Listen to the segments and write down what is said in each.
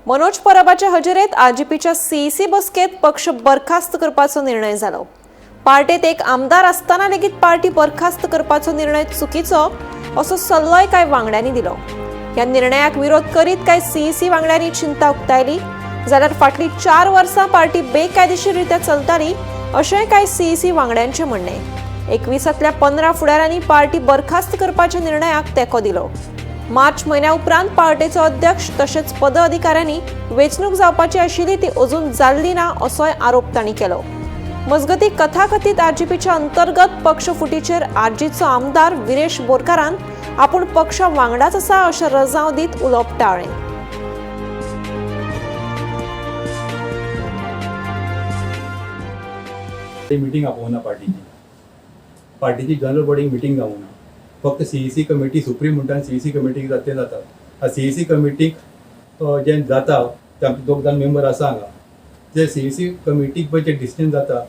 Manoj परबाच्या हजेरेत आरजीपीच्या CEC बसकेत पक्ष बरखास्त करपाचो निर्णय जालो. पार्टेत एक आमदार आसतना लेगीत पार्टी बरखास्त करपाचो निर्णय चुकीचो असो सल्लोय कांय वांगड्यांनी दिलो. ह्या निर्णयाक विरोध करीत कांय सीईसी वांगड्यांनी चिंता उक्तायली, जाल्यार फाटलीं 4 वर्सां पार्टी बेकायदेशीर रित्या चलताली अशेंय कांय सीईसी वांगड्यांचें म्हणणें. 21तल्या 15 फुडाऱ्यांनी पार्टी बरखास्त करपाच्या निर्णयाक तेंको दिलो. मार्च म्हयन्या उपरांत पार्टेचो अध्यक्ष तशेंच पदाधिकाऱ्यांनी वेंचणूक जावपाची आशिल्ली ती अजून जाल्ली ना असोय आरोप तांणी केलो. मजगती कथाकथीत आरजीपीच्या अंतर्गत पक्ष फुटीचेर आरजीचो आमदार विरेश बोरकारान आपूण पक्षा वांगडाच आसा अशें रजांव दीत उलोवप टाळ्ळें. मिटींग आपोवना, पार्टीची जनरल बॉडी मिटींग जावना, फक्त सीईसी कमिटी सुप्रीम म्हणटा. सीईसी कमिटीक जाता तें जाता. सीईसी कमिटीक जें जाता ते आमचे दोग जाण मेंबर आसा हांगा. ते सीईसी कमिटीक पळय जें डिसिजन जाता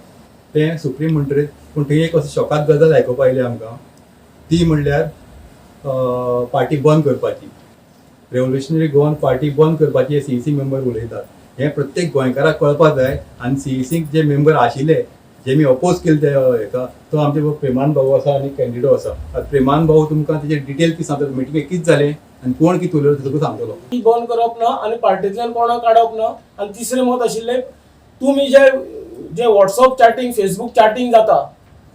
तें सुप्रीम म्हणटरीच, पूण थंय एक असो शॉकाद गजाल आयकुपा आयली आमकां, ती म्हणल्यार पार्टी बंद करपाची, रेव्होल्युशनरी गोवन पार्टी बंद करपाची हे सीईसी मेंबर उलयतात. हें प्रत्येक गोंयकाराक कळपाक जाय. आनी सीईसीक जे मेंबर आशिल्ले, जे मी अपोज केले ते हेका, तो आमचे प्रेमान भाऊ आसा आनी कॅन्डिडो आसा. आतां प्रेमान भाऊ तुमकां तेजे डिटेल कितें सांगतलो, मिटिंगेक कितें जालें आनी कोण कितें उलयलो तें सगळें सांगतलो. ती बंद करप ना आनी पार्टींतल्यान कोणाक काडप ना. आनी तिसरें मत आशिल्लें, तुमी जे जे वॉट्सअप चॅटींग, फेसबूक चॅटींग जाता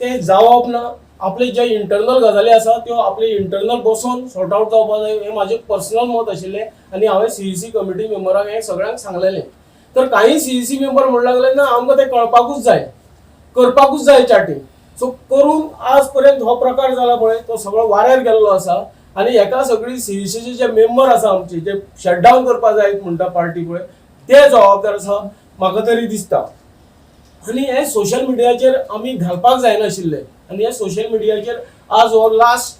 तें जावप ना. आपले जे इंटरनल गजाली आसा त्यो आपले इंटरनल बसून सॉर्ट आवट जावपाक जाय, हें म्हाजें पर्सनल मत आशिल्लें. आनी हांवें सीईसी कमिटी मेंबरांक हें सगळ्यांक सांगलेलें. तर काही सीईसी मेंबर म्हणूंक लागले, ना, आमकां तें कळपाकूच जाय, करपाकूच जाय चॅटींग. सो करून आज पर्यंत हो प्रकार जाला पळय, तो सगळो वाऱ्यार गेल्लो आसा. आनी हेका सगळी सीईसीचे जे मेंबर आसा आमचे, जे शटडावन करपाक जाय म्हणटा पार्टी पळय, ते जबाबदार आसा म्हाका तरी दिसता. आनी हे सोशल मिडियाचेर आमी घालपाक जायनाशिल्ले. आनी हे सोशल मिडियाचेर आज हो लास्ट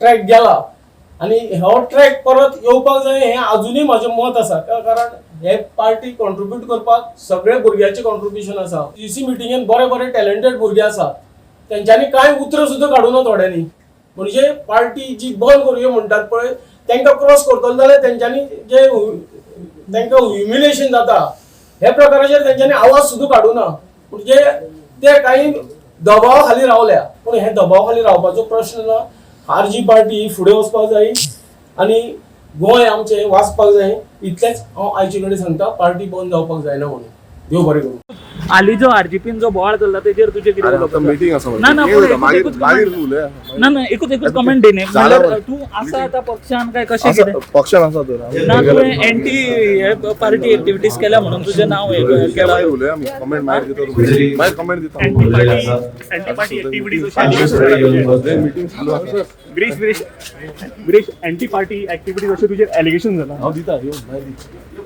ट्रॅक गेला आनी हो ट्रॅक परत येवपाक जाय हें आजुनूय म्हाजें मत आसा. कारण हे पार्टी कॉन्ट्रिब्यूट करपाक सगळे भुरग्याचें कॉन्ट्रिब्युशन आसा. सी मिटिंगेन बरे बरे टॅलेंटेड भुरगे आसा, तेंच्यांनी कांय उतरां सुद्दां काडूना थोड्यांनी. म्हणजे पार्टी जी बंद करुया म्हणटात पळय, तांकां क्रॉस करतलो जाल्यार तेंच्यांनी जे तांकां ह्युमिलेशन जाता, हे प्रकाराचेर तेंच्यांनी आवाज सुद्दां काडूना. म्हणजे ते काही दबावा खाली रावल्या, पूण हे दबावा खाली रावपाचो प्रश्न ना. आरजी पार्टी ही फुडें वचपाक जाय आनी गोंय आमचें वाचपाक जाय, इतलेंच हांव आयचे कडेन सांगता. पार्टी बंद जावपाक जायना म्हणून. देव बरें करूं. हाली जो आरजीपीन जो बोवाळ चल्ला तेजेर तुजें कितें अरे उलोवप आतां आसा? मिटींग आसा. ना ना, मागीर पूण मागीर एकूच मागीर comment. उलया. ना ना, एकूच एकूच कमेंट दी न्ही. जाला म्हणल्यार बरें. तूं आसा आतां पक्षान काय कशें आसा, कितें? पक्षान आसा तर. ना, तुवें एंटी पार्टी एक्टिविटीज केल्या म्हणून तुजें नांव हें केलां. मागीर उलया आमी. कमेंट मागीर दिता तुमकां. मागीर कमेंट दिता. अँटी पार्टी ऍक्टिव्हिटीज अशें मिटींग चालू आसा. Girish, Girish, Girish, anti party activities अशें तुजेर एलिगेशन जाला. हांव दिता, यो मागीर दिता.